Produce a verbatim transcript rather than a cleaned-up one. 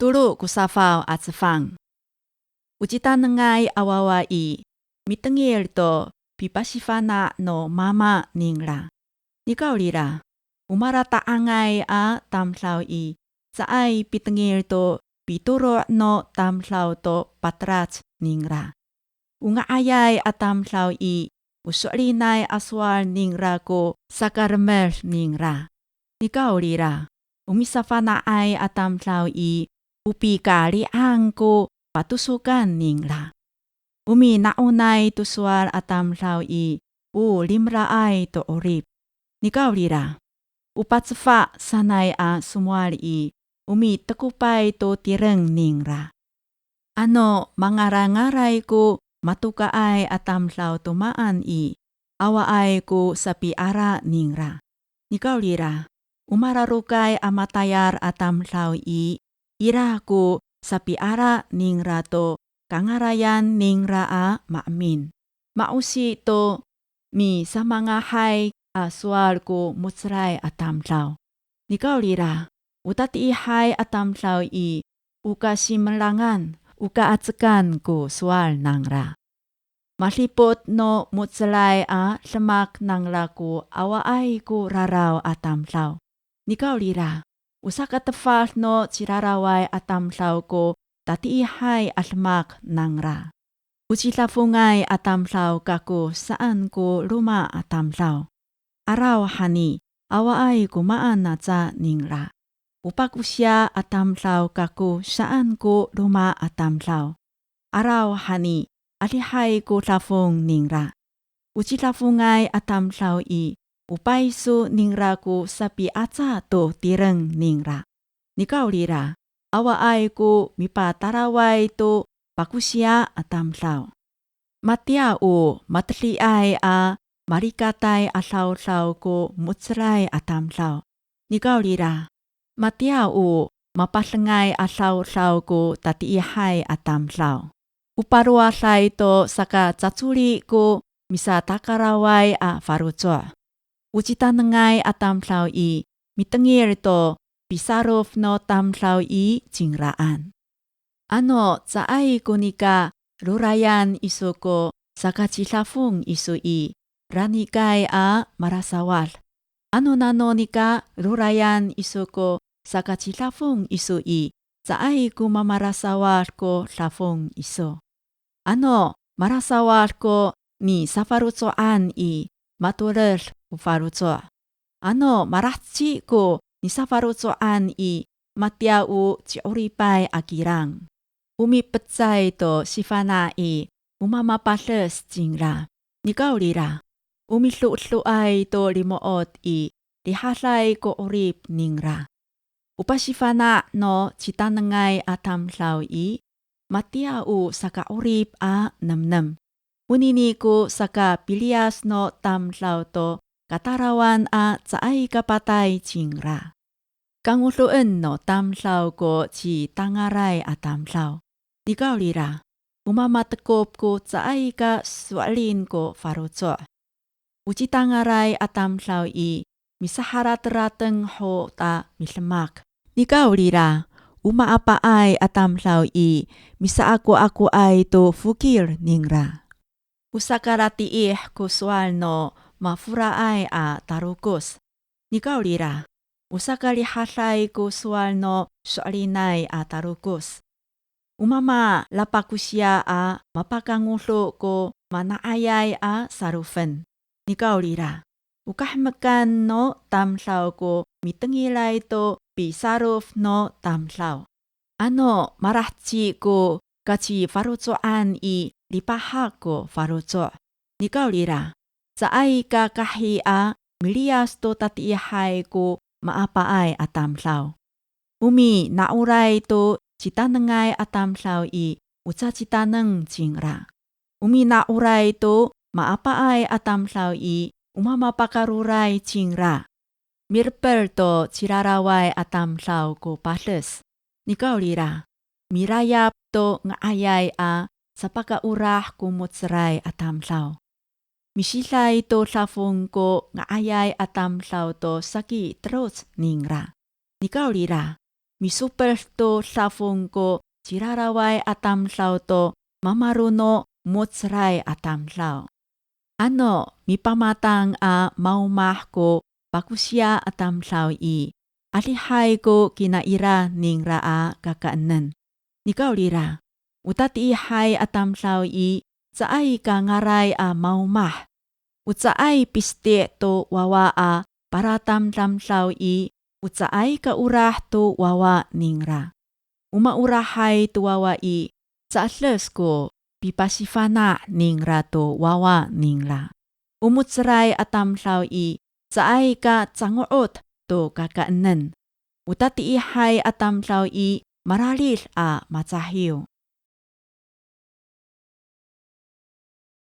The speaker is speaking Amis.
Tolo ko safaw a cefang. O citanengay a wawa i, mitengil to pipasifana' no mama ningra. Nikawrira, o malata'angay a tamdaw i, caay pitengil to pitoro' no tamdaw to patelac ningra. O nga'ayay a tamdaw i, o so'elinay a sowal ningra ko sakalemed ningra. Nikawrira, o misafana'ay a tamdaw i, o pikali'ang ko patosokan ningra. O mina'onay to sowal a tamdaw i, o limelaay to 'orip. Nikawrira, o pacefa sanay a somowal i, o mitekopay to tireng ningra. Ano mangarangaray ko matokaay a tamdaw to maan i, awaay ko sapiala ningra. Nikawrira, o malalokay a matayal a tamdaw i, ira ko sapiala ningra to kangalayan ningra a maemin. Ma'osi to misamangahay a sowal ko mo^celay a tamdaw. Nikawrira, o tatiihay a tamdaw i, o kasimelangan, o kaacekan ko sowal nangra. Madipot no mo^celay a demak nangra ko awaay ko raraw a tamdaw. Nikawrira, o sakatefad no ciraraway a tamdaw ko tatiihay a demak nangra. O cidafongay a tamdaw kako saan ko roma a tamdaw. 'Arawhani, awaay ko maan aca ningra. O pakosiya a tamdaw kako saan ko roma a tamdaw. 'Arawhani, adihay ko dafong ningra. O cidafongay a tamdaw i, o payso ningra ko sapiaca to tireng ningra. Nikawrira, awaay ko mipataraway to pakosiya a tamdaw. Matiya o matediay a malikatay a dawdaw ko mo^celay a tamdaw. Nikawrira, matiya o mapadengay a dawdaw ko tatiihay a tamdaw. O palowaday to sakacacoli ko misatakaraway a faloco'. O citanengay a tamdaw i, mitengil to pisarof no tamdaw i cingraan. Ano caay ko nika rorayan iso ko sakacidafong iso i, ranikay a malasawad. Ano nano nika rorayan iso ko sakacidafong iso i, caay ko mamalasawad ko dafong iso. Ano malasawad ko nisafaloco'an i, matoled ko faloco'. Ano malaheci ko nisafaloco'an i, matiya o ci'oripay a kilang. O mipecay to sifana' i, o mamapades cingra. Nikawrira, o mido'edoay to limo'ot i, rihaday ko 'orip ningra. O pasifana' no citanengay a tamdaw i, matiya o saka'orip a nemnem. Onini ko sakapiliyas no tamdaw to katalawan a caay ka patay cingra. Kangodoen no tamdaw ko citangalay a tamdaw. Nikawrira, o mamatekop ko caay ka so'elin ko faloco'. O citangalay a tamdaw i, misaharaterateng ho ta midemak. Nikawrira, o maapaay a tamdaw i, misaakoakoay to fokil ningra. O sakalatiih ko sowal no maforaay a tarokos. Nikawrira, o sakalihaday ko sowal no so'elinay a tarokos. O mamalapakosiya a mapakangodo ko mana'ayay a sarofen. Nikawrira, o kahemekan no tamdaw ko mitengilay to pisarof no tamdaw. Ano malaheci ko kacifaloco'an i, lipahak ko faloco'. Nikawrira, caay ka kahi a miliyas to tatiihay ko maapaay a tamdaw. O mina'oray to citanengay a tamdaw i, o cacitaneng cingra. O mina'oray to maapaay a tamdaw i, o mamapakaroray cingra. Mirepel to ciraraway a tamdaw ko pades. Nikawrira, mirayap to nga'ayay a sapakaolah ko mo^celay a tamdaw. Misiday to dafong ko nga'ayay a tamdaw to saki teloc ningra. Nikawrira, misoped to dafong ko ciraraway a tamdaw to mamaro no mo^celay a tamdaw. Ano mipamatang a maomah ko pakosiya a tamdaw i, adihay ko kinaira ningra a kakaenen. Nikawrira, o tatiihay a tamdaw i, caay ka ngalay a maomah. O caay piseti' to wawa a paratamdamdaw i, o caay ka olah to wawa ningra. O maolahay to wawa i, cades ko pipasifana' ningra to wawa ningra. O mo^celay a tamdaw i, caay ka cango'ot to kakaenen. O tatiihay a tamdaw i, mararid a macahiw.